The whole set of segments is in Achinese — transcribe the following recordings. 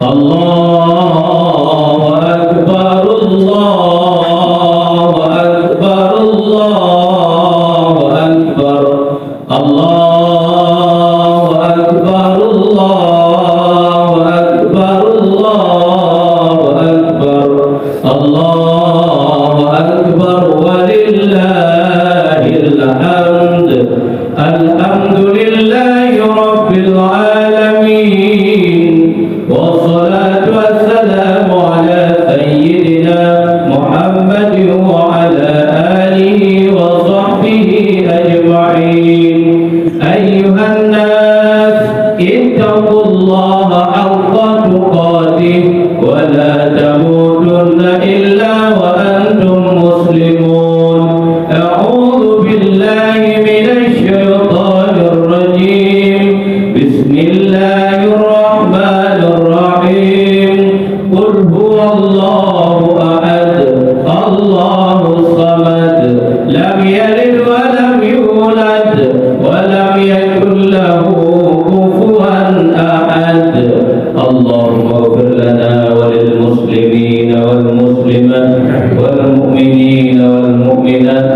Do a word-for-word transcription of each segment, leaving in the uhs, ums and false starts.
الله أكبر، الله أكبر، الله أكبر. الله أكبر، الله أكبر، الله أكبر. الله أكبر ولله الحمد. الحمد لله رب العالمين، والصلاة والسلام على سيدنا محمد وعلى آله وصحبه أجمعين. أيها الناس، اتقوا الله حق تقاته ولا تموتن إلا وأنتم مسلمون. أعوذ بالله من الشيطان الرجيم. بسم الله الرحمن الرحيم. قل هو الله أحد، الله الصمد، لم يلد ولم يولد، ولم يكن له كفوا أحد. اللهم اغفر لنا وللمسلمين والمسلمات والمؤمنين والمؤمنات.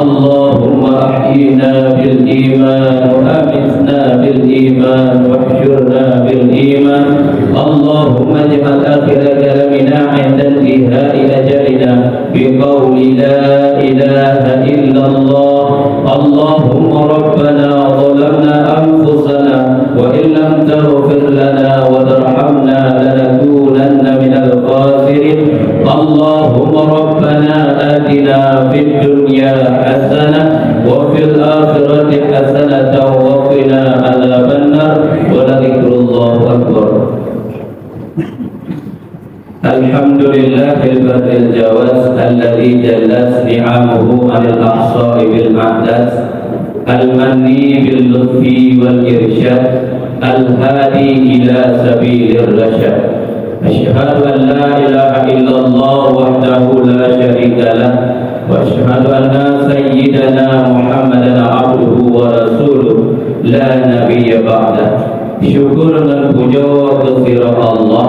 اللهم أحينا بالإيمان وأمتنا بالإيمان واحشرنا بالإيمان. اللهم اجعل آخر كلامنا عند انتهاء أجلنا بقول لا إله إلا الله. اللهم ربنا ظلمنا أنفسنا وإن لم تغفر لنا وترحمنا لنكونن من الخاسرين. اللهم ربنا آتنا في الدنيا حسنة وفي الآخرة حسنة وقنا عذاب النار. ولذكر الله أكبر. الحمد لله البر الجواد الذي جلت نعمه عن الأحصاء بالأعداد، المني باللطف والإرشاد، الهادي إلى سبيل الرشاد. أشهد أن لا إله إلا الله وحده لا شريك له، وأشهد أن سيدنا محمدا عبده ورسوله لا نبي بعده. Syukur ngon pujoe keu sidroe Allah,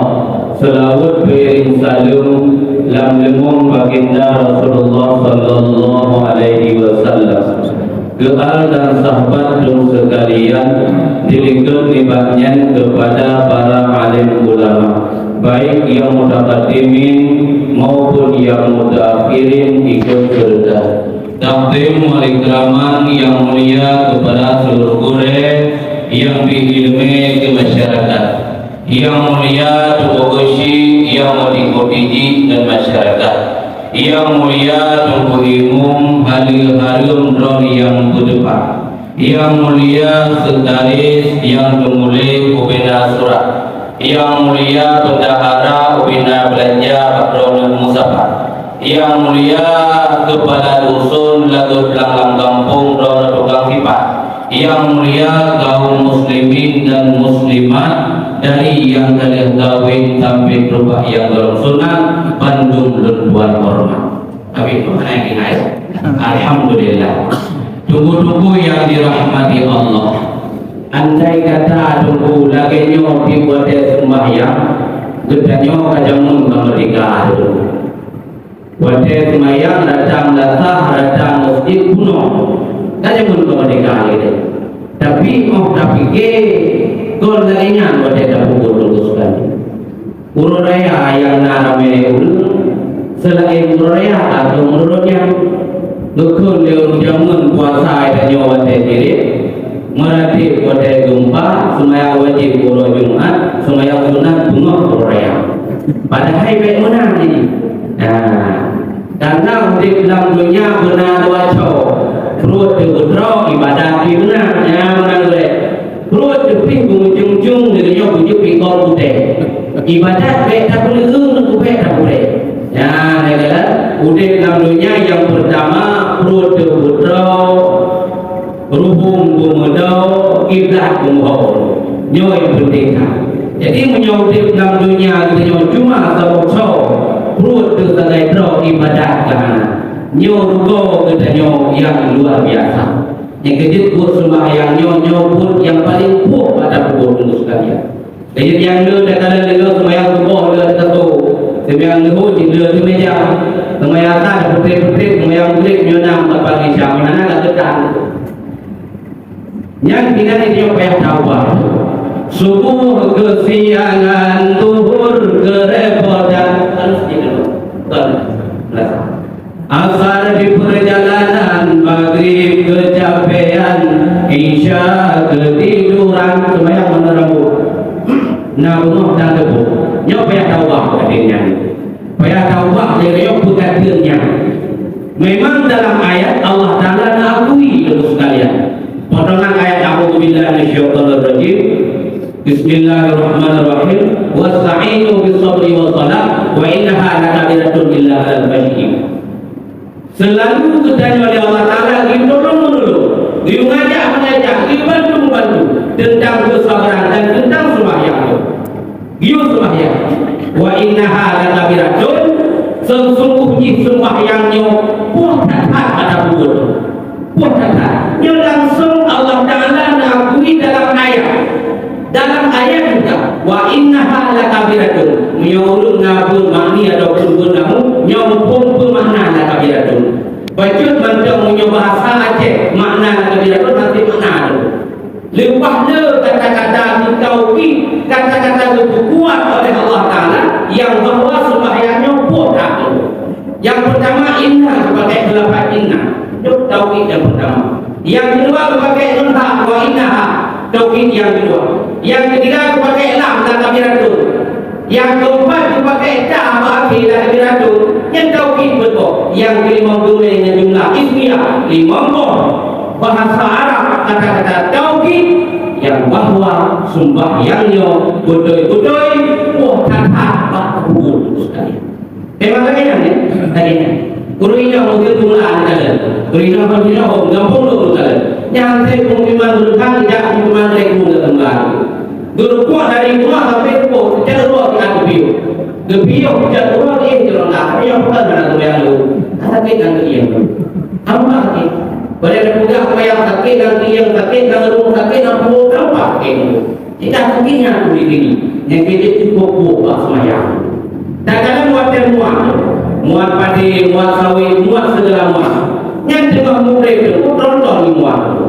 seulaweuet beuiring saleuem lam leumong Baginda Rasulullah sallallahu alaihi wasallam, keu al dan sahabat lôn seukalian, dilikot nibak nyan keupada para alim ulama, baik nyang mutaqaddimin maupun nyang mutaakhirin ikot seureuta. Takdim wal ikraman nyang mulia keupada seuluruh gurée nyang bri iéleumé keu masyarakat. Nyang mulia Teungku Geuchik nyang meutikot-tikot ngon masyarakat. Nyang mulia Teungku Imum haleue hareuem droe nyang peuteupat. Nyang mulia seutaris nyang teumuléh ubena surat. Nyang mulia bendahara ubena beulanja bak droeneuh musafah. Nyang mulia keupala duson lagoe blang lam gampông droeneuh tukang sipat. Nyang mulia kaum muslimin dan muslimat dari nyang ka lheueh kawen sampai trok bak nyang gohlom sunat, bandum lôn tuan horeumat. Tapi tu hana ingat. Alhamdulillah. Teungku-teungku nyang dirahmati Allah. Andai kata teungku lagée nyoe pih watée seumbahyang, geutanyoe ka jameun ka meurdehka teungku. Watée seumayang datang lasah, datang meuseujid bunoe, ka jameun ka meurdehka lagée nyan. Tapi óh tapike kon lagée nyan watée tapeubuet lôn seukali. Uroe raya nyang na ramé ureuëng, seulaén uroe raya atau meunurot nyan, geukheun lé ureuëng jameun puasa tanyoe watée mirip, meuratéb watée geumpa, seumayang wajéb uroe Jumat, seumayang sunat beungoh uroe raya. Padahai bék meunan jih. Nah, karena udeb lam donya beuna dua co, pruet teubeudroe, ibadat pih beuna, nyang meunan gurée. Pruet teuh pih beumujung-jung, lagée nyoe beujeuet pih gob putéh. Ibadat bék tapeuleueng, bék tapuréh. Nyan lagée udeb lam donya nyang peurtama, pruet teubeudroe, ruhueng beumeudoe, kiblat beumeuho. Nyoe nyang peunteng that. Jadi, meunyoe udeb lam donya geutanyoe cuma saboh co, pruet teuh sagai droe, ibadat ka hana. Nyoe rugoe geutanyoe nyang luar biasa. Nyang keujeuet buet seumayang nyoe, nyoe buet nyang paleng pôh bak tapeubuet, teungku sekalian. Keujeuet nyang le takalon deungoe seumayang Seumayang leuhô cit le seumeja. Seumayang asar peutrép-peutrép, seumayang magrib nyoe na meukapan isya, meunan ka geutan. Nyan tinggai nyoe payah tawah. Subuh keusiangan, zuhur keurepotan. Harus gitu. Betul. Asar di perjalanan, magrib kecapean, isya ketiduran. Seumayang meunan rambôt. Na beungoh dan teupok. Nyoe payah tawah keuadaan nyan. Payah tawah lé rayeuk peukateuen nyan. Memang dalam ayat Allah Taala na akui, Teungku sekalian. Potongan ayat, "A'udzubillahi minasyaitonirrajim. Bismillahirrahmanirrahim. Wasta'inu bis sabri was salah, wa innaha lakabiratun illa 'alal khasyi'in." Seulalu geutanyoe lé Allah Taala geutulông-meutulông, geungajak-meungajak, geubantu-bantu teuntang keusabaran dan teuntang seumahyang. Geuyue seumahyang. "Wa innaha lakabiratun," seusunggoh jih seumahyang nyoe poh that-that ata buet. Poh that-that. Nyoe langsong Allah Taala na akui dalam ayat. Dalam ayat juga, "Wa innaha lakabiratun." Meunyoe ureueng na buet makni ataupun buet namu, nyoe muphom peue makna lakabiratun. Bacut mantong meunyoe bahasa Aceh, makna lakabiratun hase makna tu. Leupah le kata-kata geutaukid, kata-kata geupeukuat oleh Allah Taala nyang bahwa seumahyang nyoe poh that. Nyang peurtama, inna, geupakè keu lafaz inna. Nyoe taukid nyang peurtama. Nyang keudua, geupakè ngon ha, wa innaha. Taukid nyang keudua. Nyang keutiga, geupakè lam, lakabiratun. Nyang keumpat, geupakè ta bak akhé, lakabiratun. Nyan taukid beutôi. Nyang keulimong, geumè ngon jumlah ismiyah, limong boh. Bahasa Arab, kata-kata taukid nyang bahwa sumbayang nyoe beutôi-beutôi poh that-that bak kubu sekali. Memang lagèe nyan, ya? Lagèe nyan. Ureueng inong mungken peumulaan misalnya. Ureueng inong kon inong, oh, gampông dulu misalnya. Nyan saya pemukiman Bulukan, tidak pemukiman Regung ke Tengah. Geureukuak dari rumah sampai ke pos, sejak rumah kita gepiôh. Gepiôh sejak rumah, eh, jalan dah. Tapi yang bukan mana tu yang lu. Sakit dan kering. Apa sakit? Pada dah peugah apa yang sakit dan kering, sakit dan rumah sakit dan punggung, apa sakit tu? Jika sakitnya tu di sini, yang kita cukup buat bak semayang. Kadang-kadang muat teh muat, muat padi, muat sawit, muat segala muat. Nyan teungoh mubreh tu, tronton muat tu.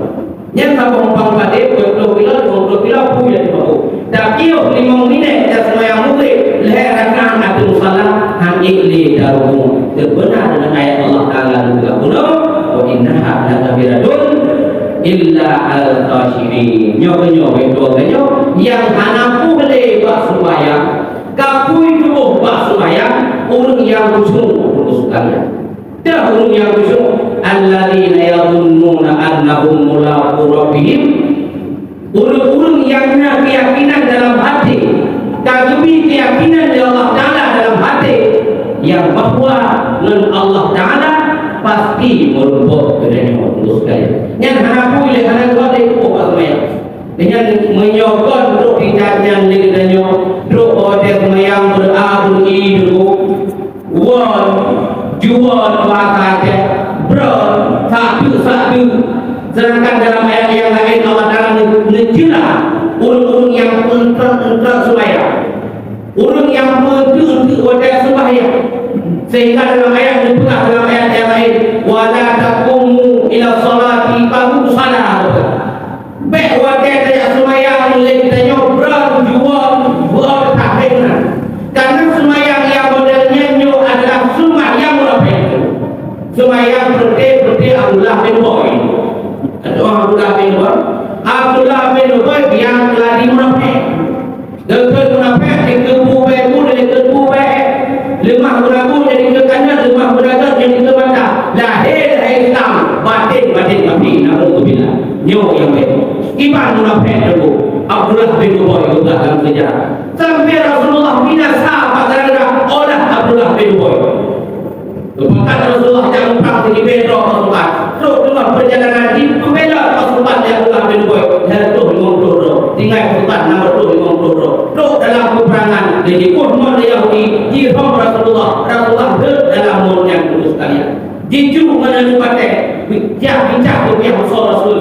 Nyan saboh umpang padé, dua puluh kilo, lima puluh kilo, peue nyang teupeu. Tapi yoh limong minèt dan seumayang mugrib, lhèe rakaat ateueh musala, han ék lé tarumpok. Teupeuna deungon ayat Allah Taala geupeugah bunoe, "Wa innaha lakabiratun illa 'alal khasyi'in." Nyoe keuh nyoe, beutôi keuh nyoe, nyang hana puih lé bak seumayang, ka pui tuboh bak seumayang, ureueng nyang khusyuk, ureueng sekalian. Dah ureueng nyang khusyuk, "Alladzina yadhunnuna annahum mulaqu rabbihim." Ureueng-ureueng nyang na keuyakinan dalam até, ka geubri keuyakinan lé Allah Taala dalam até, nyang bahwa ngon Allah Taala pasti meurumpok geutanyoe, Teungku sekalian. Nyan hana pui lé, hana geuhot lé tuboh bak seumayang. Nyan meunyoe kon trok tingkat nyan lé geutanyoe, trok watèe seumayang beu-a beu-i dulu. Won, juwon, bahasa Aceh, bron, satu-satu. Sedangkan dalam ayat yang lain Allah Taala ne-, neujeulaih ureueng-ureueng nyang peuntrok-peuntrok seumayang. Ureueng nyang meuteuk-teuk watèe seumayang. Sehingga dalam ayat neupeugah dalam ayat yang lain, "Wa la taqumu ila sholati," baru salah. Bèk watèe tajak seumayang lé geutanyoe bron juwon bron takhém na. Karena seumayang nyang model nyan nyoe adalah seumayang munafék. Seumayang peureté-peureté Abdullah bin Ubay. Adoe Abdullah bin Ubay. Abdullah bin Ubay nyang lagèe munafék. Geukheun munafék dikeue bu bèe bu, dikeue bu bèe. Leumah meurabu jadi keu kanyang, leumah meuragat jadi keu mata. Lahé, lahé Islam, baten, baten kafé. Naudzubillah. Nyoe nyang bèe. Kiban munafék teungku. Abdullah bin Ubay geupeugah lam seujarah. Sampai Rasulullah binasa bak gara-gara ulah Abdullah bin Ubay. Geupakat Rasulullah jak muprang, sidibée droe pasukan. Trok teungoh peurjalanan jipeubelot pasukan lé Abdullah bin Ubay, lhèe reutôh limong ploh droe. Tinggai pasukan nam reutôh limong ploh droe. Trok dalam peupeurangan, lé jipeuhmot lé Yahudi, jirhom Rasulullah. Rasulullah rhot dalam mot nyan, Teungku sekalian. Jicu ngon aneuk batèe, jak bincah keu pihak musoh Rasul,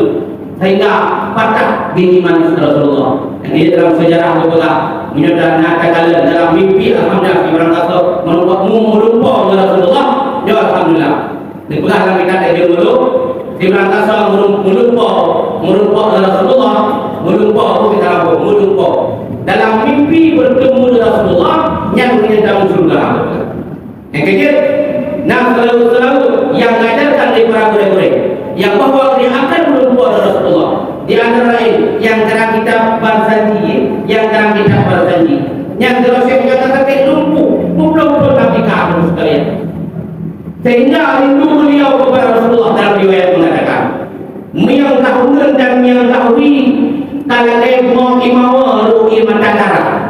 sehingga patah gigi manis Rasulullah. Di dalam sejarah geupeugah, Meunyoe na takalon dalam mimpi, alhamdulillah, sibarang kasoe meureumpok, meureumpok ngon Rasulullah, nyoe alhamdulillah. Dipeugah lam kitab tajeueng ulôn, sibarang kasoe meureumpok, meureumpok, meureumpok ngon Rasulullah, meureumpok, bukan meureumpok. Dalam mimpi bertemu dengan Rasulullah, nyan ureueng nyan tamu syurga. Nyang keujeuet, na seulaweuet-seulaweuet nyang diajarkan lé para gurée-gurée, nyang bahwa geutanyoe akan meureumpok lé Rasulullah. Di antara laén, nyang karang kitab Barzanji, nyang karang kitab Barzanji. Nyang keureuh Syekh nyang sakét lumpuh, muplôh-muplôh lam tika, teungku sekalian. Sehingga rindu beliau kepada Rasulullah, dalam riwayat mengatakan, "Meunyoe tahureuen dan meunyoe tahui, ka lagée bumoe imeum rhot ié mata darah."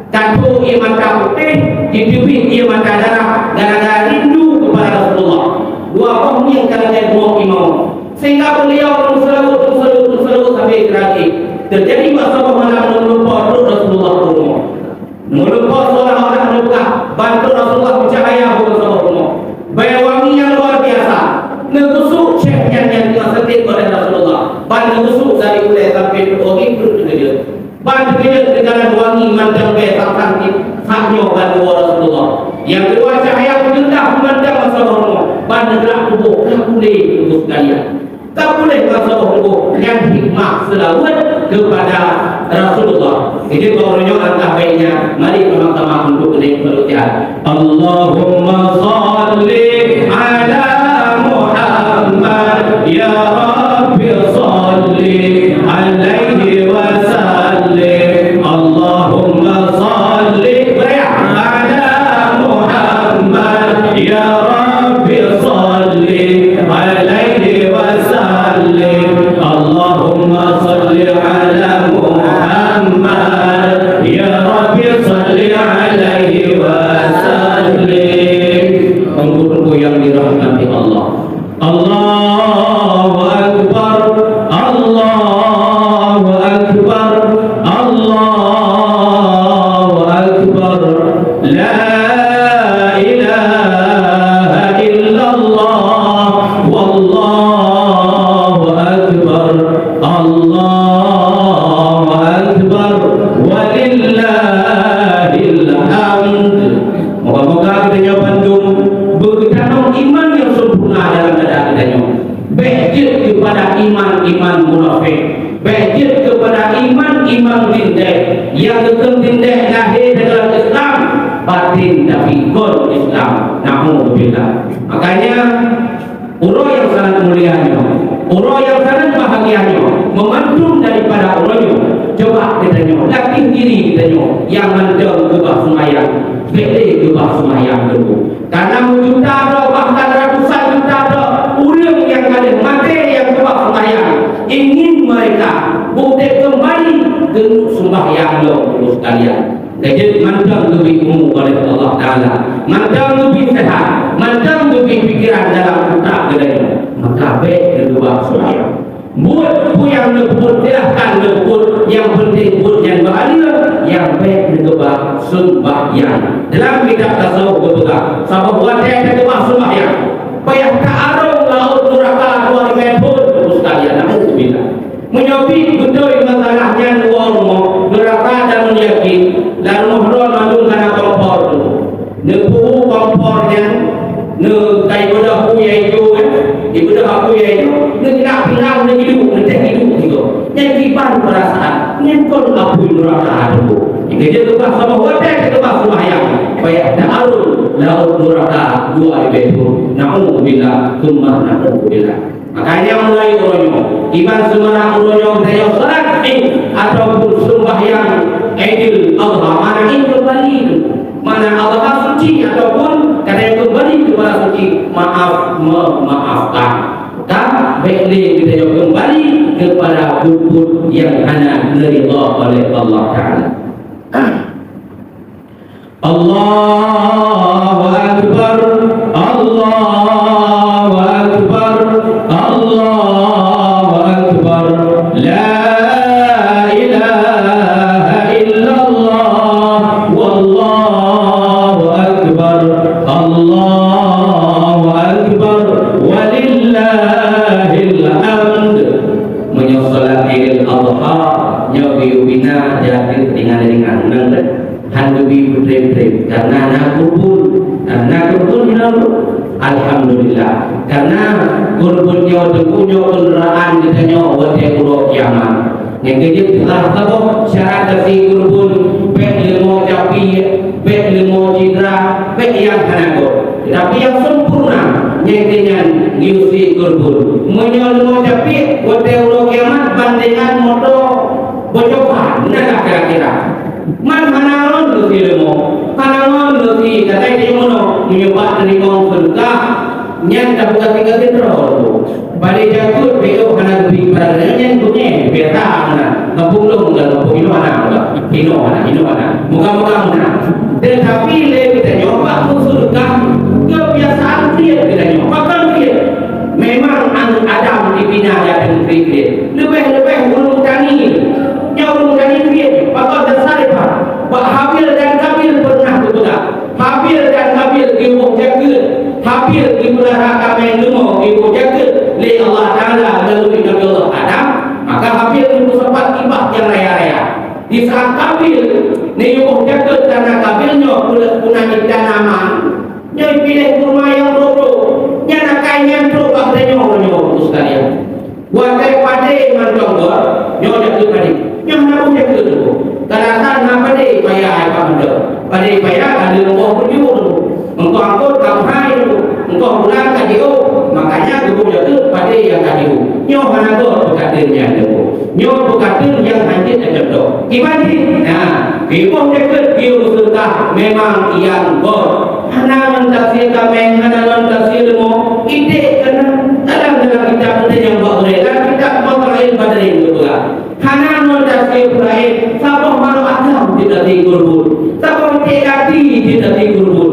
Ka trôk ié mata putéh, jiteubiet ié mata darah gara-gara rindu kepada Rasulullah. Dua boh ngieng ka lagée bumoe imeum. Sehingga beliau meuseulaweuet, meuseulaweuet, meuseulaweuet sabe geuragi. Teujadi bak saboh malam lôn lumpoe trôk Rasulullah u rumoh. Meulumpoe seolah-olah neupeugah, ban trôk Rasulullah meucahya bak saboh rumoh. Bée wangi nyang luar biasa. Neugeusuk syekh nyan nyang teungoh sakét oleh Rasulullah. Ban neugeusuk dari ulée sampoe teungoh geuh pruet teukeujot. Ban teukeujot keukalan wangi mantong bée sang-sang cit, sak nyoe ban neuwoe Rasulullah. Nyang keudua, cahya peugeulah meumandang masa uroe nyoe, ban neugrak tuboh ka puléh tuboh sekalian. Ka puléh masa uroe nyoe nyan hikmah seulaweuet keupada Rasulullah. Jadi, uroe nyoe alangkah baiknya, mari sama-sama untuk keuneuk berucap. Allahumma shalli ala Muhammad, ya Rabbi shalli alaihi wa sallim. Allahumma shalli ala Muhammad, ya Rabbi shalli alaihi wa sallim. Allahumma shalli ala Muhammad, ya Rabbi shalli alaihi wa sallim. Teungku-teungku yang dirahmati Allah. Allahu Akbar, Allahu Akbar, Allahu Akbar. La ilaha illallah, wallahu akbar, Allahu akbar, walillahil hamd. Moga-moga geutanyoe bandum beugeutanong iman nyang sempurna dalam dada geutanyoe. Bék jeuet keupada iman-iman munafék. Bék jeuet keupada iman-iman dindeh nyang geukheun dindeh lahé dalam Islam, baten tapi kon Islam. Naudzubillah. Makanya, uroe nyang sangat mulia nyoe, uroe nyang sangat bahagia nyoe, meumandum daripada uroe nyoe, coba geutanyoe latih diri geutanyoe nyang mantong keubah seumayang, bék lé keubah seumayang dulu. Karena meujuta droe, bahkan ratusan juta droe ureuëng nyang ka lheueh maté nyang keubah seumayang, ingin mereka beudéh keumbali keuneuk seumayang lom, teungku sekalian. Ka jeuet mantong geubri umu oleh Allah Taala, mantong geubri seuhat, mantong geubri pikeran dalam utak geutanyoe, maka bék neukeubah seumayang. Buet peue nyang neupeubuet, silahkan neupeubuet, nyang penting buet nyan bahagia, nyang bék neukeubah seumbahyang. Dalam kitab tasawuf geupeugah, saboh watée takeubah seumbahyang, payah taarong laôt nuraka dua ribée thon, teungku sekalian, naudzubillah. Meunyoe pih beutôi masalah nyan u rumoh, nuraka dan meunyakék, lam rumoh droe mandum kana kompor tu. Neupeuhu kompor nyan, neukai beudôh apui nyang ijo, eh, dibeudôh apui nyang ijo, neukeunak pinggang, neuhidup, neutéh hidup sigoe. Nyan kiban peurasaan, nyan kon apui nuraka teungku. Nyang keujeuet keubah saboh watée takeubah seumayang, payah taarong laôt nuraka dua ribée thon. Naudzubillah, tsumma naudzubillah. Makanya mulai uroe nyoe, kiban seumangat uroe nyoe geutanyoe salat Id ataupun seumbahyang Idul Adha, mana Id keumbali tu. Mana Adha suci ataupun geutanyoe keumbali keupada suci, maaf memaafkan. Ka bék lé geutanyoe keumbali keupada buet-buet nyang hana neuridha oleh Allah Taala. Allahu Akbar, Allahu Akbar, Allahu Akbar. La ilaha illallah, wallahu akbar, Allahu akbar, walillahil hamd. Meunyoe salat Idul Adha nyoe geuyue bina, jadi ringan-ringan, nang Nabi peutreb-treb, karena na kurbon. Nah, na kurbon, alhamdulillah. Karena kurbon nyoe teungku nyoe keundaraan geutanyoe watée uroe kiamat. Nyang keujeuet salah saboh syarat tasie kurbon, bék leumo capiek, bék leumo cidra, bék nyang hana göt. Tetapi nyang sempurna, nyang keunan geuyue sie kurbon. Meunyoe leumo capiek, watée uroe kiamat bandengan moto bocokan, na kira-kira. Man hana ngon geusie leumo, hana ngon geusie, katai cit meunoe, meunyoe bak teurimong seudeukah, nyan tapeugah tinggai sidroe. Padé jakeuet beu hana geubri pada nyan bunyai, biasa meunan. Gampông lôn bukan gampông inoe hana, inoe hana, inoe hana. Moga-moga meunan. Tetapi lé geutanyoe bak meuseudeukah, kebiasaan kriet geutanyoe. Pakon kriet? Memang aneuk Adam dibina di ateueh kriet-kriet. Leubeh-leubeh ureueng tani. Nyoe ureueng tani kriet, pakon dasar iban. Bak Habil dan Kabil peureunah geupeugah. Habil dan Kabil geuboh jakeuet. Habil geupeulara kaméng leumo geuboh jakeuet lé Allah Taala meulalu Nabi Allah Adam. Maka Habil geupeusapat ibak nyang raya-raya. Di saat Kabil neuboh jakeuet, karena Kabil nyoe peuleupuna di tanaman, nyoe piléh kurma nyang brôk-brôk. Nyan akai nyan trok bak geutanyoe, nyoe, Teungku sekalian. Watée padé mantong göt, nyoe jakeuet padé. Nyoe hana boh jakeuet tu. Kadang-kadang na padé payah ai pamantong. Padé payah ka leumoh beujeuet tu. Engkau angkot ka meuhai tu. Engkau pulang ka jiôh. Makanya geuboh jakeuet padé nyang ka jiôh. Nyoe hana göt peukateun nyan tu. Nyoe peukateun nyang hanjeuet contoh. Kiban jih, nah, geuboh jakeuet geuyue meuseudeukah memang nyang göt. Hana ngon tasie kaméng, hana ngon tasie leumo, iték kana. Dalam, dalam kitab teuntang nyang bak ulée, dalam kitab Fadhail Badrin geupeugah, hana ngon tasie peulaén, saboh manok agam jeuet tasie kurbon, saboh iték gaki jeuet tasie kurbon.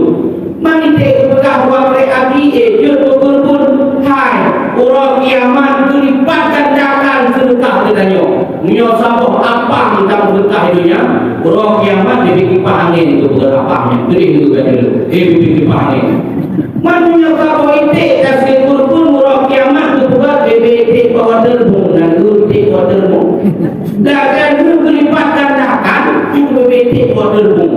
Man iték geupeugah dua ploh abi, eh, jeuet keu kurbon. Hai, uroe kiamat geulipat gandakan seudeukah geutanyoe. Meunyoe saboh apang tameuseudekah di donya, uroe kiamat jibri kipah angén keu peugöt apang nyan. Teurimong keu gata dulu. Eh, jibri kipah angén. Man meunyoe saboh iték tasie kurbon uroe kiamat keu peugöt bebe iték bak waterboom, nan iték bak waterboom. Dan, dan geulipat gandakan, bebe iték bak waterboom.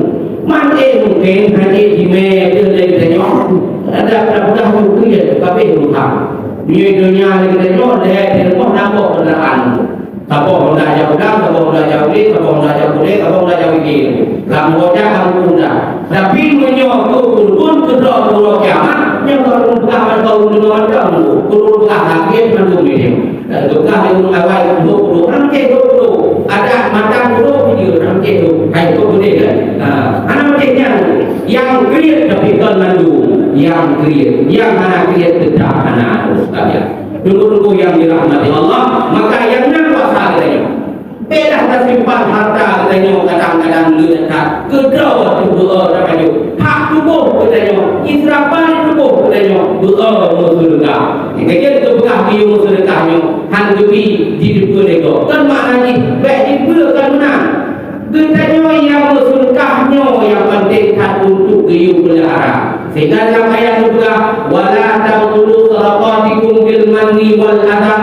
Man, eh, mungken hana jimé keu lé geutanyoe. Ada peugah mungken ya, tapi bukan. Di donya lé geutanyoe, lé di rumoh nanggroe kendaraan. Saboh Honda jak pulang, saboh Honda jak ulèe, saboh Honda jak ulèe, saboh Honda jak wigil. Lam rojak lam Honda. Tapi meunyoe keu kurbon keudroe uroe kiamat, nyoe ka ureueng peugah mantong, ureueng deungoe mantong. Ureueng peugah lagèe mandum nyoe. Peugah di ureueng awai, dua puluh, hana meucéh dua puluh. Adat matang dua puluh, hana meucéh dua puluh. Hai, dua puluh kan? Ha, hana meucéh nyan. Nyang kriet tapi kon mandum. Nyang kriet. Nyang hana kriet teutab hana, sekalian. Teungku-teungku nyang dirahmati Allah, maka nyang na kuasa geutanyoe. Bèklah tasimpan harta geutanyoe kadang-kadang le that. Keudroe teuh beu-e tapajoh. Hak tuboh geutanyoe, israpan tuboh geutanyoe, beu-e meuseudeukah. Nyang ka jeuet geupeugah geuyue meuseudeukah nyoe, han geubi jiteupeue lé gob. Kon makna jih bèk jiteupeue, kon meunan. Geutanyoe nyang meuseudeukah nyoe nyang penting that untuk geuyue peulihara. Sehingga dalam ayat geupeugah, "Wala tabtulu shadaqatikum bil manni wal adha."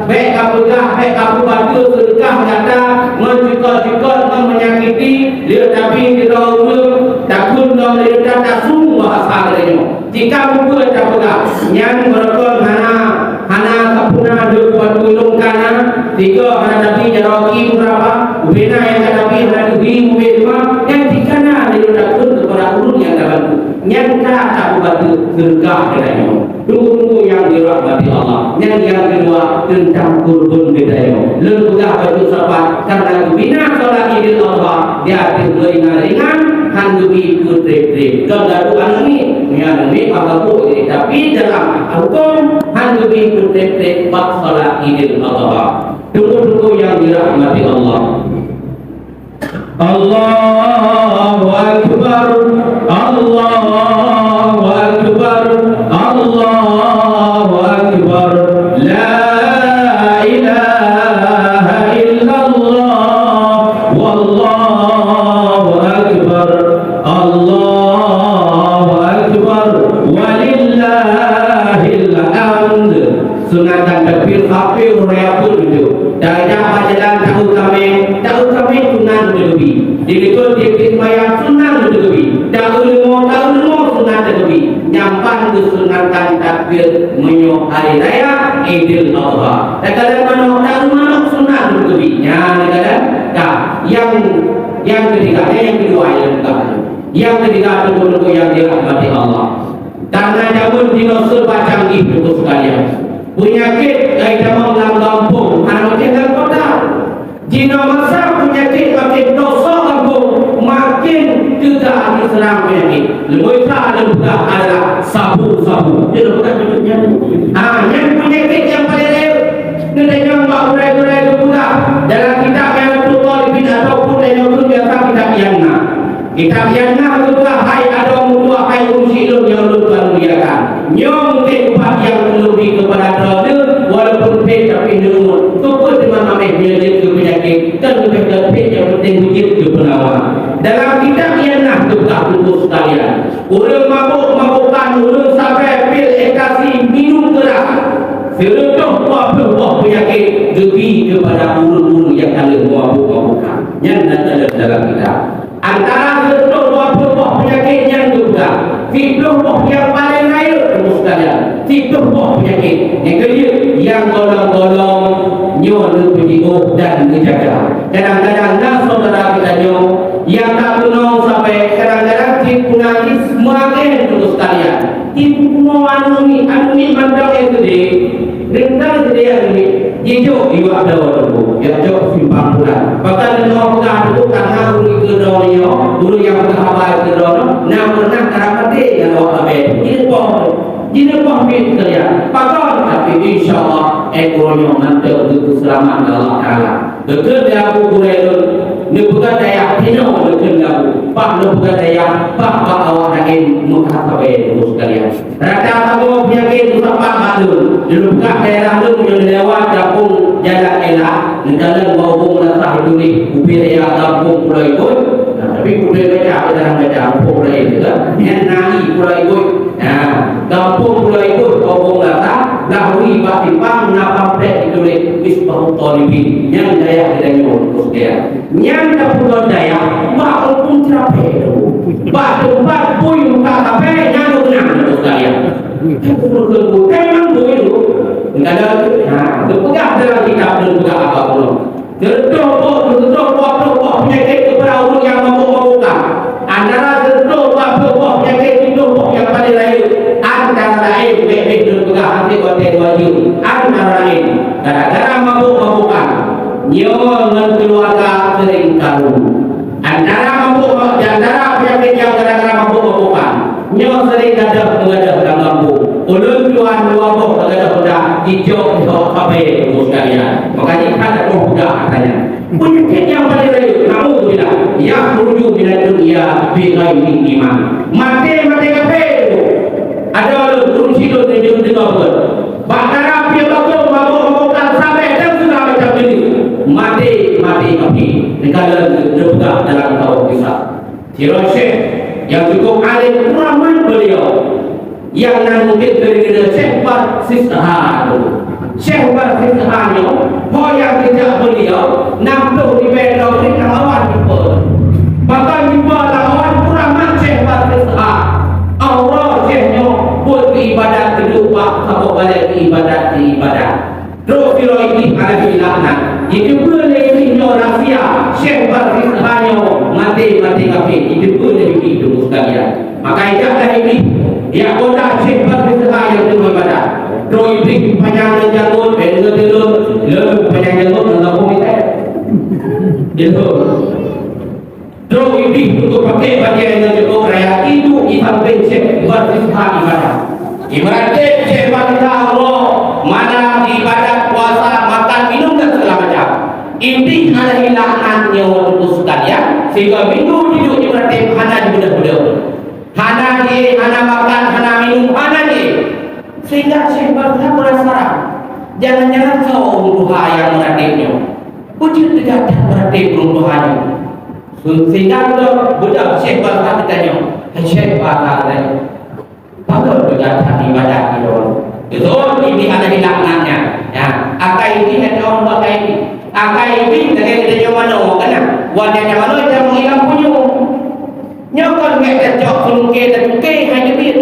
Bèk kapeugah, bèk kapeubateue seudeukah gata ngon jikot-jikot, ngon meunyakiti, lé tabi sidroe ureueng, takheun lom lé gata tasung bahasa geutanyoe. Jika mupeue tapeugah, nyan meureukoh hana, hana sapeue na lheueh bak tulông kana, sigoe hana tabi jaroe ki meuraba, ubena nyang ka tabi hana teubi ubé teuma, nyan jikana lheueh takheun keupada ureueng nyang tabantu. Nyan ka tapeubateue seudeukah geutanyoe. Teungku-teungku nyang dirahmati Allah, nyan nyang keudua teuntang kurbon geutanyoe. Lôn peugah bacut sapat, karena geubina salat Idul Adha, di ateueh meuringan-ringan, han geubi peutreb-treb. Kon gadoh aneuk miet, meunyo aneuk miet maka boh jih. Tapi dalam huköm han geubi peutreb-treb bak salat Idul Adha. Teungku-teungku nyang dirahmati Allah. Allahu Akbar, Allahu Akbar, Allahu Akbar. La ilaha illallah, wallahu akbar, Allahu akbar, walillahil hamd. Sunatan takbir, tapi ureueng pun itu. Tajak bak jalan tahu kami, tahu kami sunat beutôi. Di likot di seumayang sunat Meunyoe hari raya Idul Adha, takalon manok, takalon manok sunat untuk Nabi. Nyan takalon ka. Yang, yang ketiga, eh, yang kedua, yang kedua. Yang ketiga, teungku-teungku yang dirahmati Allah. Karena zaman jinoe serba canggih, teungku sekalian. Penyakit dari zaman lam gampông, aneuk lam kota. Jinoe masa peunyakét makin tosok gampông, makin teuga diseurang peunyakét. Leubeh that lôn peugah adalah sabu-sabu. Dia lôn peugah beutôi nyan. Ha, nyan peunyakét nyang paleng rayeuk. Neutanyong bak gurée-gurée geupeugah dalam kitab Riyadhus Shalihin ataupun tanyoe kheun biasa kitab Ianah. Kitab Ianah geupeugah, hai adoe meutuah, hai ureuëng syik lôn nyang lôn muliakan. Nyoe mungken ubat nyang ulôn bri keupada droeneuh, walaupun phét tapi neuôt. Keupeue teuma maméh nyoe jeuet keu peunyakét, kan leubeh that phét nyang penting jeuet keu peunawa. Dalam kitab Ianah geupeugah, teungku sekalian, ureuëng mabök-mabökan, ureuëng sabe pil, ekstasi, minum keuras, sireutôh dua ploh boh peunyakét geubri keupada ureuëng-ureuëng nyang ka lheueh mabök-mabökan. Nyan na dalam kitab. Antara sireutôh dua ploh boh peunyakét nyan geupeugah, siplôh boh nyang paleng rayeuk, teungku sekalian. Siplôh boh peunyakét. Nyang keujeuet, nyang golom-golom nyoe neupeujiôh dan neujaga. Kadang-kadang na syedara geutanyoe nyang ka keunong sampai kadang-kadang cit puna jih meuagén, teungku sekalian. Cit puna anu ni, anu ni mantong nyang keudeh. Ringkang keudeh anu ni. Jijok iwak dawa teungku, jak jok simpang bulan. Bahkan deungoe peugah teungku, karena ureuëng keudroe nyoe, ureuëng nyang peugah haba keudroe nyoe, na pernah karab maté ngon awak sabe. Jineupah, jineupah miet sekalian. Pakon, tapi insya Allah, eh, uroe nyoe mantong geupeuseulamat lé Allah Taala. Geukheun lé Abu Hurairah, neupeugah dayah tinoe geukheun lé Abu. Bah neupeugah dayah, bah bak awak laén meukat sabe teungku sekalian. Rata saboh peunyakét meusapat bak lôn. Lôn peugah daerah lôn nyang lewat gampông Jalan Ela, neukalon bak Ubong Meunasah, ituléh ubé raya gampông Pulo Ibot. Nah, tapi ubé baca, jarang baca, gampông Pulo Ibot, kan? Nyan na i Pulo Ibot. Nah, gampông Pulo Ibot, Ubong Meunasah, dah ui bak simpang na pamflet ituléh Misbahut Thalibin. Nyan dayah geutanyoe, Teungku sekalian. Nyan tapeugot dayah bak Kampung Ceurapée. Bak teumpat bui muka kafe nyan geupeunang, Teungku sekalian. Kan memang bui tu. Kadang, ha, geupeugah dalam kitab, geupeugah apa pun. Sireutôh boh, sireutôh boh, sireutôh boh peunyakét keupada ureuëng nyang mabök-mabökan. Antara sireutôh boh, sireutôh boh peunyakét, sireutôh boh nyang paleng rayeuk. Antara laén, bèk-bèk lôn peugah, até watèe wajéb. Antara laén, gara-gara mabök-mabökan. Nyoe ngon keuluwarga seuring karu. Antara mabök, di antara peunyakét nyang gara-gara mabök-mabökan, nyoe seuring gadôh-meugadôh lam gampông. Ulôn tuan dua boh gadôh-gadôh jijok-jok sabe, Teungku sekalian. Maka jih that boh budak katanya. Peunyakét nyang paleng rayeuk, naudzubillah, yakhruju minad dunya bighairi iman. Maté, maté kafé. Adoe lôn, ureuëng sidroe neujeuet deungoe buet. Bak dara pih bakong, mabök-mabökan, sabe dan segala macam jenis. Maté, maté kafé. Neukalon neupeugah dalam tawök kisah. Sidroe syekh nyang cukup alim, ulama beliau. Nyang nan mungkin teudeungoe Syekh Barsisha. Syekh Barsisha nyoe, ho nyang geujak beliau, nam ploh ribèe droe murit lam awan jumpa. Bahkan jumpa lam awan, ulama Syekh Barsisha. Aura Syekh nyoe buet keu ibadat, keuduek bak saboh balèe keu ibadat, keu ibadat. Trok sidroe Iblih alaihi laknat. Jiteupeue lé Iblih nyoe rahsia, Syekh Barsisha nyoe maté, maté kafé. Jiteupeue lé Iblih, teungku sekalian. Maka ijak dah Iblih, jak kota Syekh Barsisha nyang teungoh ibadat. Trok Iblih panyang janggot, eh, deungon tulôn, lôn panyang janggot ngon gampông itai. Jeuet. Trok Iblih untuk pakai pakaian yang cukup raya, itu di samping Syekh Barsisha ibadah. Ibarat Syekh Barsisha Allah, mana ibadat, puasa, makan, minum dan segala macam. Iblih alaihi laknat nyoe, teungku sekalian, sehingga minggu tujoh ibarat hana jibeudôh-beudôh. Hana jiéh, hana makan, hana minum, hana jiéh. Sehingga Syekh Barsisha penasaran, jangan-jangan soe ureuëng tuha nyang meuratéb nyoe. Peue jeuet teuga that meuratéb ureuëng tuha nyoe. Sehingga beudôh, beudôh Syekh Barsisha geutanyong, "Hai Syekh Barsisha," geutanyong, "pakon teuga that ibadat di lôn?" Beutôi, Iblih alaihi laknat nyan. Ya, akai Iblih, akai Iblih. Akai Iblih lagèe geutanyoe manoe, kan? Watèe manoe, ita meuilang punyueng. Nyoe kon gèt tacok seulungkè, tacukè, hai teubiet.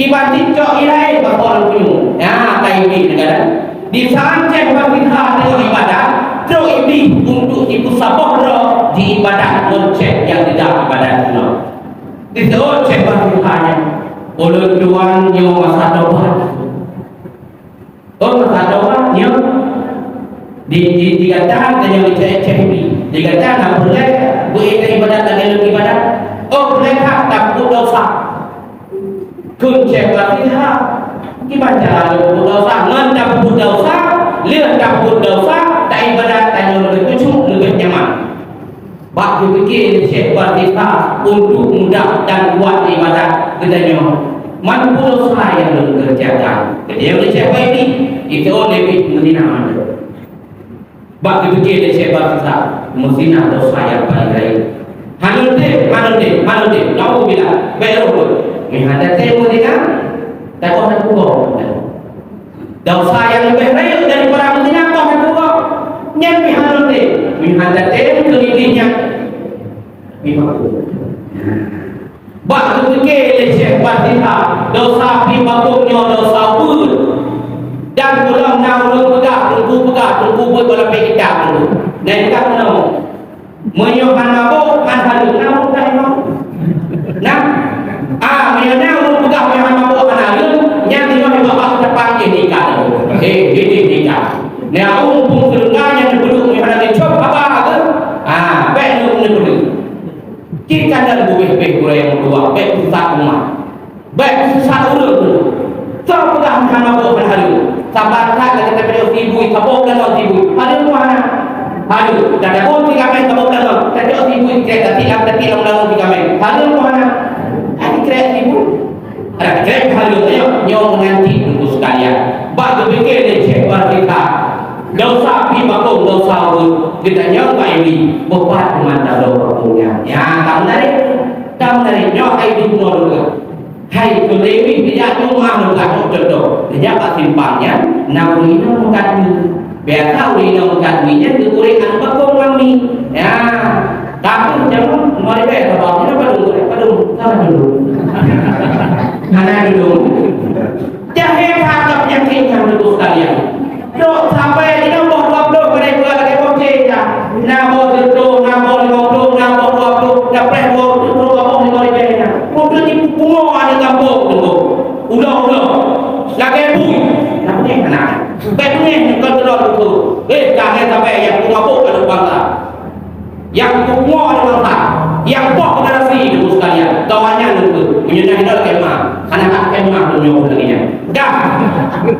Kiban cit cok ilée bak ureuëng punyueng. Nah, ka Iblih neukalon. Di saat Syekh Barsikhar teungoh ibadat, trok Iblih untuk jipeusaboh droe jiibadat ngon Syekh nyang teuga ibadat bunoe. Diseuôt Syekh Barsikhar nyan, "Ulôn tuan nyoe masa tobat." Oh, masa tobat nyoe. Di, di, di gata tanyoe icek-icek Iblih. Di gata na peureulée beu ibadat lagée lôn ibadat. Oh, peureulée that tapeubuet desya. Kheun Syekh Barsikhar, "Kiban cara lôn peubuet desya?" Ngon tapeubuet desya, lheueh tapeubuet desya, taibadat tanyoe leubeh khusyuk, leubeh nyaman. Bak geupike lé Syekh Barsikhar untuk mudah dan kuat ibadat geutanyoe. Man peue desya nyang lôn keureujakan? Geutanyong lé Syekh Barsikhar, itu Nabi Madinah mandum. Bak geupike lé Syekh Barsikhar, meuzinah desya nyang paleng rayeuk. Hana lôn tem, hana lôn tem, hana lôn tem. Naudzubillah, bék rhoh lôn. Meuhana tem meuzinah, takoh tapugoe. Desya nyang leubeh rayeuk daripada meuzinah toh tapugoe. Nyan pih hana lôn tem. Meuhana tem keu Iblih nyan. Pih bakong. Bak geupike lé Syekh Barsikhar, desya pih bakong nyoe desya ubeut. Dan gohlom na ureuëng peugah, teungku peugah, teungku beuet bak lapék kitab teungku. Nah, i peugah meunoe. Meunyoe hana mabök, hana hareuem, na ureuëng peugah hana mabök. Nah, ah, meunyoe na ureuëng peugah meunyoe hana mabök, hana hareuem, nyan meunyoe bak-bak teupang jih nikah. Eh, jih nikah. Nah, ureuëng peungeudeungoe nyang neupeuduek meunyoe hana geucok haba tu, ah, bék neupeuduek. Cit ka na leubeh-leubeh gurée nyang meutuah, bék susah umat. Bék susah ureuëng tu. Soe peugah hana mabök hana hareuem? Saban that lagée tapeuduek sibui, saboh bulan sibui. Hareuem peue hana? Hareuem. Tatakot si kaméng saboh bulan, tacok sibui, krek, tapi lam, tapi lam dalam si kaméng. Hareuem peue hana? Hana krek sibui. Hana krek hareuem, nyoe, nyoe meunan cit teungku sekalian. Bak geupike lé Syekh Barsikhar. Desya pih bakong, desya ubeut. Geutanyoe bak Iblih, beupat mantong bakong nyan. Ya, ka menarik. Ka menarik. Nyoe hai di bunoe dua. Hai, keu Lewi, bijak nyoe mah meukat contoh. Bijak bak simpang nyan, na ureuëng inong meukat mi. Biasa ureuëng inong meukat mi nyan geugurée aneuk bakong ngon mi. Ya. Tapi jangan mari bae sabab nyan padum, padum. Salah dulu. Hana dulu. Jahé that penyakit nyan, Teungku sekalian. Dok sampai di boh dua puluh, pada dua lagi boh cek dah. Na boh seratus, na boh lima puluh, na boh dua puluh, na preh dua puluh, dua boh lima ribèe na. Untuk di pungo ada kampung tu. Udah, udah. Lagi bui. Nak ni, nak. Baik ni, kau terus tu. Eh, jangan sampai yang pungo ada bangsa. Nyang pungo di masa, nyang poh generasi, Teungku sekalian, kawan nyan lôn peue. Meunyoe na hidop kemah, hana hak kemah meunyoe lagèe nyan. Dah.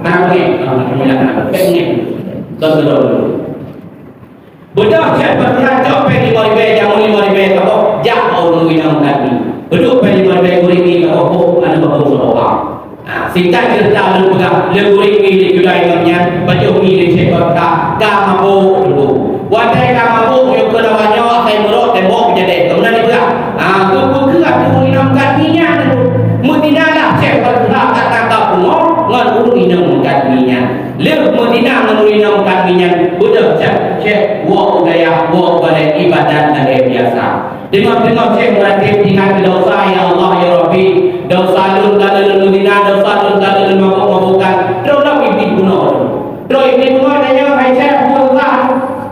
Hana lagèe, alhamdulillah, hana lagèe. Beudôh Syekh Barsikhar cok péng lima ribèe, jameun lima ribèe saboh, jak bak ureueng inong tadi. Beudôh péng lima ribèe gurèe mi saboh, oh, aneuk bapak saboh. Ah, singkat cerita lôn peugah, lé gurèe mi lé Judai ngon nyan, pajoh mi lé Syekh Barsikhar, ka mabök lôn. Watèe ka mabök, nyoe keu lawan nyoe, asai meurok tembok beujadèh. Keunan dipeugah, ah, keupeue keuh ateueh ureueng inong kat mi nyan lôn. Meuzina lah Syekh Barsikhar ka tangka pungo ngon ureueng inong kat mi nyan. Lheueh meuzina ngon ureueng inong kat mi nyan, beudôh Syekh, Syekh, woe u dayah, woe u balèe ibadat lagèe biasa. Teungoh-teungoh Syekh meuratéb ingat keu desya, "Ya Allah, ya Rabbi, desya lôn ka lheueh lôn meuzina, desya lôn ka lheueh lôn mabök-mabökan, droe lom Iblih bunoe lôn." Droe Iblih bunoe tanyong, "Hai Syekh, peue susah?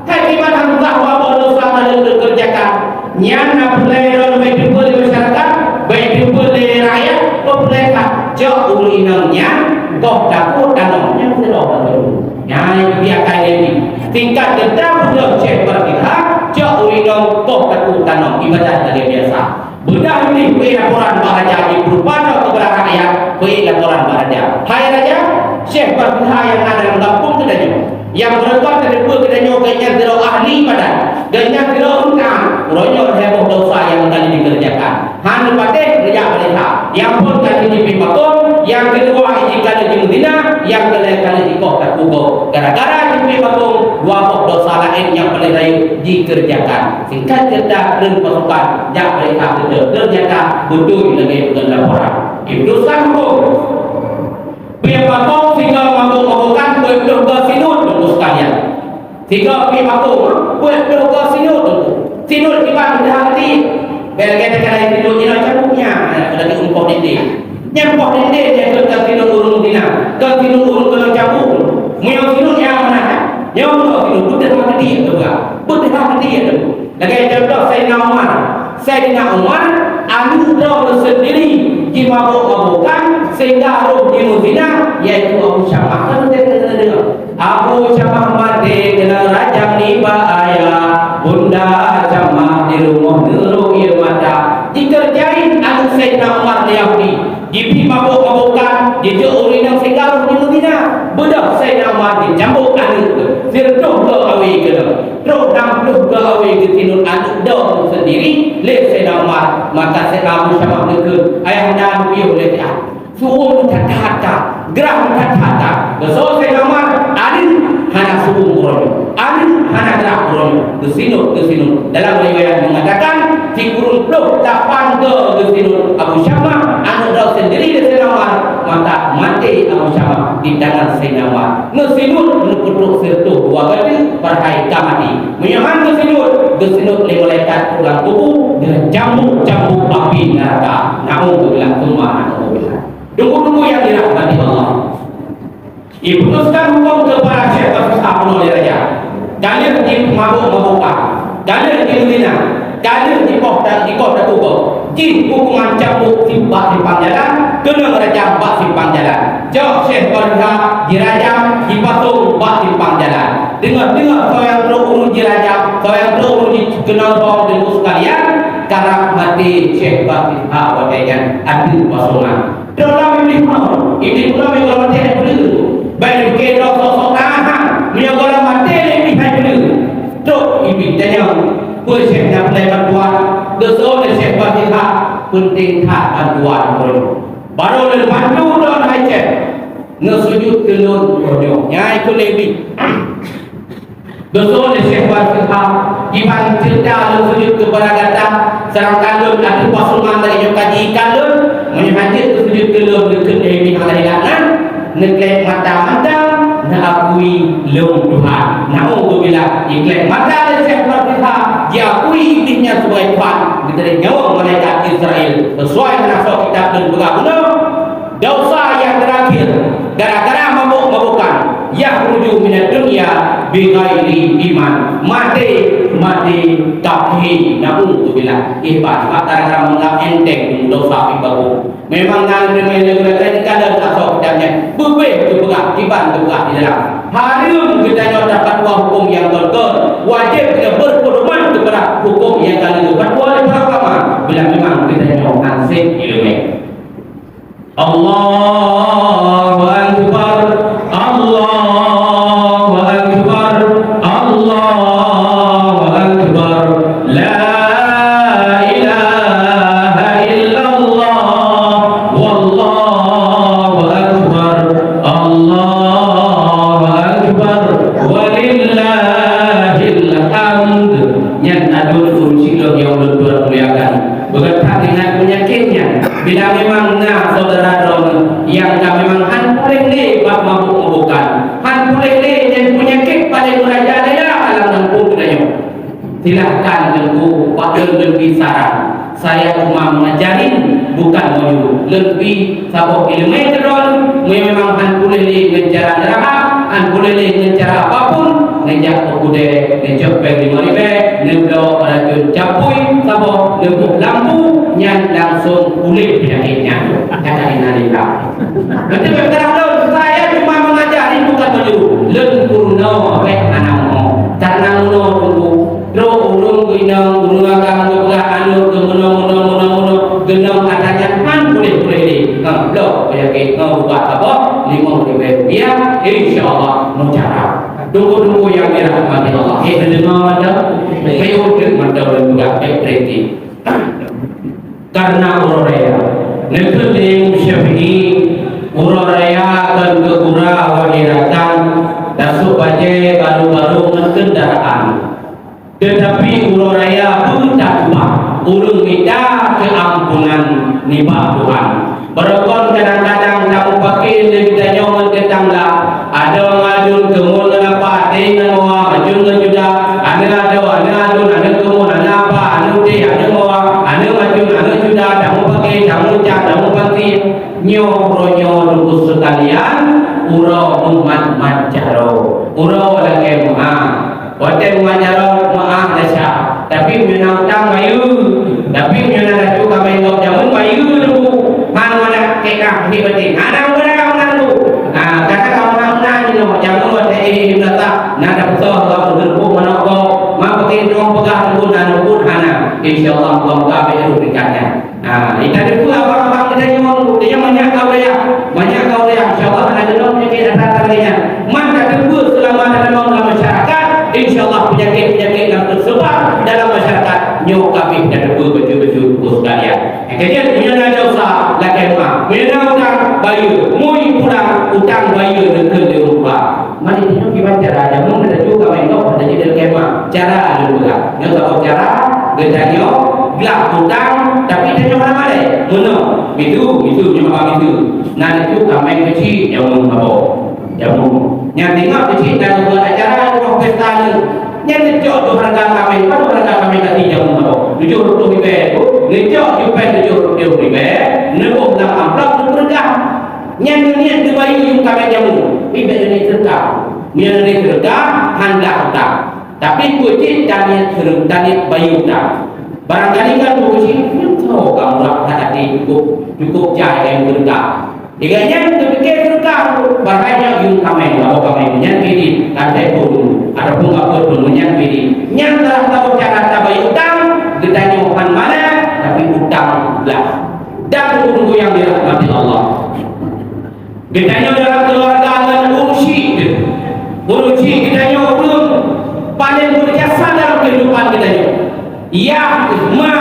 Hai kiban han susah, wabah desya ka lheueh lôn keureujakan." Nyan na peureulèe droe bèk teupeue lé masyarakat, bèk teupeue lé rakyat, peue peureulèe ka jok ureueng inong nyan, goh takot tanoh nyan sidroe. Nyan biasa jadi. Singkat cerita, beudôh Syekh Barsikhar, cok ureueng inong boh takot tanoh, ibadat lagèe biasa. Beudôh Iblih peuék laporan bak raja, jipeurupa droe keupada rakyat, peuék laporan bak raja. Hai raja, Syekh Barsikhar nyang na dalam gampông geutanyoe, nyang beureukat tateupeue geutanyoe, gobnyan sidroe ahli ibadat, gobnyan sidroe ureueng taat, uroe nyoe lhèe boh desya nyang ka lheueh jikeureujakan. Han neupatéh neujak bak raja. Nyang phôn ka lheueh jipeuék bakong, nyang keudua jih ka lheueh jimeuzina, nyang keulhèe ka lheueh jikoh takue gob. Gara-gara jipeuék bakong, dua boh desya laén nyang paleng rayeuk jikeureujakan. Singkat cerita, treun pasukan jak bak raja, keudroe keureujakan beutôi lagèe peue laporan. Iputuskan hukôm. Peuék bakong sigoe mabök-mabökan, peuék ploh goe sinuet, Teungku sekalian. Sigoe peuék bakong, peuék ploh goe sinuet, Teungku. Sinuet kiban meudah hati. Bèk lagèe teuka laén sinuet jinoe cabut nyan, lagèe umpok dinding. Nyan umpok dinding, nyan Umar, aneuk droe seundiri jimabök-mabökan sehingga roh jimeuzina, yaitu Abu Syamah. Kan teuka deungoe, Abu Syamah maté keunong rajam nibak ayah, bunda Syamah di rumoh neurok ie mata. Jikeureujain aneuk Saidina Umar lé Yahudi. Jibi mabök-mabökan, jijok ureueng inong sehingga roh jimeuzina. Beudôh Saidina Umar jicambuk aneuk geuh, sireutôh geuh awe keudroe. Trok nam ploh geuh awe geuh sinuet aneuk droe seundiri lé Saidina Umar. Maka Saidina Abu Syamah neukheun, "Ayahanda neupiôh lé siat. Su'um that-that ka, grah that-that ka." Geusoe Saidina Umar, aneuk hana su'um uroe nyoe. Aneuk hana grah uroe nyoe, geusinuet, geusinuet. Dalam riwayat meungatakan, sikureueng ploh lapan geuh geusinuet Abu Syamah, aneuk droe seundiri lé Saidina Umar, maka maté Abu Syamah di tangan Saidina Umar. Neusinuet neupeutrok sireutôh dua batée, padahai ka maté. Meunyoe han geusinuet, geusinuet lé malaikat u lam kubu deungon cambuk-cambuk api neuraka. Na'udzubillah, tsumma na'udzubillah. Teungku-teungku nyang dirahmati Allah. Iputuskan huköm keu para syekh Barsisha bunoe lé raja. Ka lheueh jimabök-mabökan, ka lheueh jimeuzina, ka lheueh jipoh dan jikoh dan ugoe. Jih huköman cambuk bak simpang jalan, keunong rajam bak simpang jalan. Cok Syekh Barsisha jirajam, jipasong bak simpang jalan. Teungoh-teungoh soe nyang trok ureueng jirajam, soe nyang trok ureueng jikeunong hom, teungku sekalian, karab maté Syekh Barsisha watée nyan ateueh pasongan. Droe lam Iblih bunoe, Iblih bunoe meunyoe gohlom maté hai peue lé. Bai lé pike droe sok-sok tahan, meunyoe gohlom maté lé Iblih hai peue lé. Trok Iblih tanyong, "Peue Syekh na peureulée bantuan?" Geusoe lé Syekh Barsisha, "Peunteng that bantuan ulôn." Barô lôn bantu droe hai Syekh, neusujut keu lôn uroe nyoe. Nyan keuh lé Iblih. Geusoe lé Syekh Barsisha, "Kiban ceurita lôn sujut keupada gata, seudangkan lôn ateueh pasongan lagée nyoe ka jiikat lôn? Meunyoe hana jeuet keu sujut keu lôn, neukheun lé Iblih hana dilaknat, neuklek mata mantong, neuakui lôn Tuhan." Na'udzubillah, jiklek mata lé Syekh Barsisha, jiakui Iblih nyan sibagai Tuhan, geuteurimong nyawöng malaikat Israel, sesuai ngon asoe kitab lôn peugah bunoe. Dosa nyang teurakhir gara-gara mabök-mabökan, yakhruju minad dunya bighairi iman, maté, maté kafé. Na'udzubillah. Iban, maka gara-gara meunganggap enteng dosa ibagoe. Memang na leumeh-leumeh lagée nyan ka lheueh asoe kitab nyan. Beubeh geupeugah, iban geupeugah di dalam. Hareuem geutanyoe tapatuha huköm nyang kon-kon. Wajéb geutanyoe beupeudoman keupada huköm nyang ka lheueh geupeugah lé para ulama. Bila memang geutanyoe han sép ileumèe. Allahu Akbar, Allahu Akbar, Allahu Akbar. La ilaha illallah, wallahu akbar, Allahu akbar, walillahil hamd. Nyan aduen ureueng sidroe nyang ulôn tuan muliakan. Beugöt that ingat peunyakét nyan. Bila memang na syedara droeneuh nyang ka memang han puléh lé bak mabök-mabökan, han puléh lé nyan peunyakét paleng meurajalela lam gampông geutanyoe, silahkan Teungku, bak lôn leubeh saran. Saya cuma mengajarin, bukan menyuruh. Lôn bi saboh ileumèe keudroe, meunyoe memang han puléh lé ngon cara neurahab, han puléh lé ngon cara apapun, neujak u keudè, neucok péng limong ribèe, neubloe racun capui saboh, neuboh lampu, nyan langsung puléh peunyakét nyan. Kata innalillah. Beutôi, beutôi lôn, saya cuma mengajari, bukan menyuruh. Lôn peurunoe bèk hana meunoe. Karena meunoe Teungku, trok ureueng keu inong, ureueng agam geupeugah aneuk keu meunoe, meunoe, meunoe, meunoe, geunong atra nyan han puléh-puléh lé. Ha, bloe peunyakét, ha, ubat saboh, limong ribèe rupiah, insya Allah meucara. Teungku-teungku nyang dirahmati Allah. Eh, neudeungoe mantong? Meuudeueng mantong lôn peugah, bèk berhenti. Karena uroe raya. Neukheun lé Imam Syafi'i, uroe raya kon keu gura wahai rakan, tasôk bajèe baru-baru ngon keundaraan. Teutapi uroe raya beutakwa, ureueng mita keuampunan nibak Tuhan. Barokon kadang-kadang tameupaké lé geutanyoe ngon teutangga, adoe ngon aduen, keumuen ngon apa, até ngon mawa, macun ngon juda, aneuk adoe, aneuk aduen, aneuk keumuen, aneuk apa, aneuk até, aneuk mawa, aneuk macun, aneuk juda, tameupaké, tameucang, tameupansie. Nyoe uroe nyoe Teungku seukalian, uroe meumat-mat jaroe, uroe lakèe meu'ah. Watèe meumat jaroe, meu'ah desya. Tapi meunyoe na utang bayeue, tapi meunyoe na laju ka main gob jameun bayeue dulu. Han meunan keu kah, hana batin. Hana meunan, hana meunan dulu. Ha, kata ka meunan-meunan nyoe, jameun watèe eh, eh, meunasah, na tapeusah bak ureueng pun manok gob. Ma pakai droe peugah pun, na pun hana. Insya Allah, moga-moga bayeue tingkat nyan. Ha, ita teupeue abang-abang geutanyoe, geutanyoe manyak ka ureueng, manyak ka ureueng, insya Allah hana keunong peunyakét atra-atra lagèe nyan. Man ka teupeue seulama teuneuk lam masyarakat, insya Allah peunyakét-peunyakét nyang teusebar dalam masyarakat nyoe ka abéh ita teupeue beutôi-beutôi, Teungku sekalian. Keujeuet meunyoe na desya lakèe meu'ah, meunyoe na utang bayeue, mui pulang utang bayeue neukheun lé ureueng tuha. Mari tanyoe kiban cara jameun, geutanyoe ka main gob, geutanyoe di kemah. Cara lôn peugah. Nyoe saboh cara, geutanyoe glah utang, tapi tanyoe hana malèe. Meunoe, miseue, miseue, nyoe haba miseue. Na laju ka main keuchik jameun saboh. Jameun. Nyang teuingat keuchik dan buat acara di ruang pesta nyoe. Nyan geucok tu hareuga kaméng, padum hareuga kaméng tadi jameun saboh. Tujoh reutôh ribèe tu, geucok jupèh tujoh reutôh ribèe, neuboh lam amplop, neupeureugah. Nyan neuniet neubayeue yum kaméng jameun, ribèe neuniet seudeukah. Meunyoe neuniet seudeukah, han glah utang. Tapi peue cit taniet seudeukah, taniet bayeue utang. Barangkali kan peue cit, nyoe soe ka murah that até, cukup, cukup jai kayém seudeukah. Lagèe nyan teupike seudeukah, bahkan nyan yum kaméng, lakoe kaméng nyan pidit, kan telepon, ataupun apa pun nyan pidit. Nyan salah saboh cara tabayeue utang, geutanyoe han malèe, tapi utang glah. Dan teungku-teungku nyang dirahmati Allah. Geutanyoe dalam keuluwarga ngon ureueng chik teuh. Ureueng chik geutanyoe ureueng paleng berjasa dalam kehidupan geutanyoe. Yah, ma,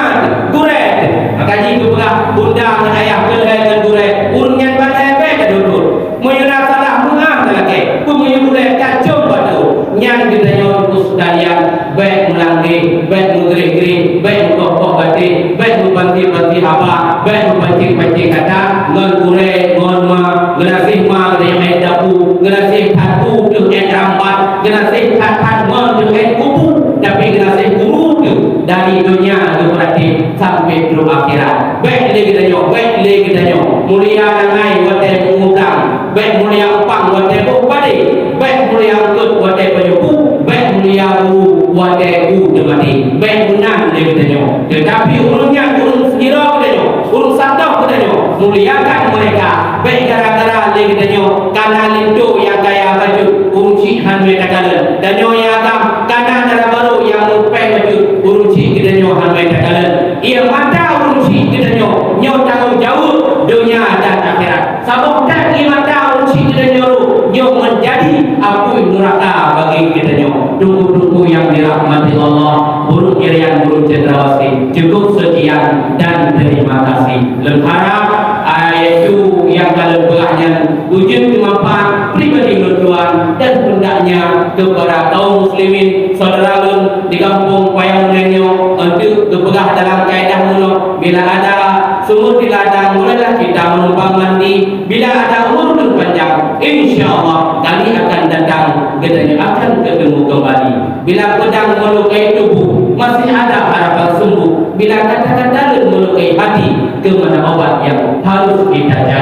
gurèe. Maka jih geupeugah bunda ngon ayah, keu lhèe ngon gurèe, ureueng nyan ban lhèe bèk taduek-duek. Meunyoe na salah meu'ah talakèe, peumiyueb ulèe tacöm batu. Nyan geutanyoe teungku sekalian, bèk meulangkeh, bèk meugreh-greh, bèk meukoh-koh baté, bèk meupanti-panti haba, bèk meupancing-pancing kata ngon gurèe, ngon ma, geunaséh ma geutanyoe meu'ah dapu, geunaséh that u teuh èt rambat, geunaséh that-that ngon teuh èt kubu, tapi geunaséh guru teuh dari donya geupeuratéb sampai trok akhirat. Bèk lé geutanyoe, bèk lé geutanyoe. Mulia langai watèe meu-utang, bèk mulia eupang watèe boh padé, bèk mulia eungkôt watèe panyupu, bèk mulia guru watèe u teumaté. Bèk meunan lé geutanyoe. Teutapi ureueng nyan ureueng sigoe geutanyoe, ureueng satoh geutanyoe, muliakan mereka. Bèk gara-gara lé geutanyoe kana linto nyang kaya bacut, ureueng chik han meutakalon. Tanyoe nyang agam kana dara barô nyang meupèng bacut, ureueng chik geutanyoe han meutakalon. Ie mata ureueng chik geutanyoe nyoe tanggông jaweueb donya dan akhirat. Saboh that ie mata ureueng chik geutanyoe nyoe meujadi apui nuraka bagi geutanyoe. Teungku-teungku nyang dirahmati Allah, burung irian, burung cendrawasih. Cukup sekian dan terima kasih. Lôn harap, ah, yaitu nyang ka lôn peugah nyan ujeuen keumanfaat pribadi ulôn tuan dan hendaknya kepada kaum muslimin saudara lôn di kampung Payang Meunyoe, untuk geupeugah dalam kaedah meunoe, bila ada sumur di ladang, mulailah kita menumpang mandi. Bila ada umur lôn panjang, insya Allah kami akan datang, geutanyoe akan ketemu kembali. Bila pedang melukai tubuh, masih ada harapan sembuh. Bila kata-kata lôn melukai hati, ke mana obat yang harus kita cari?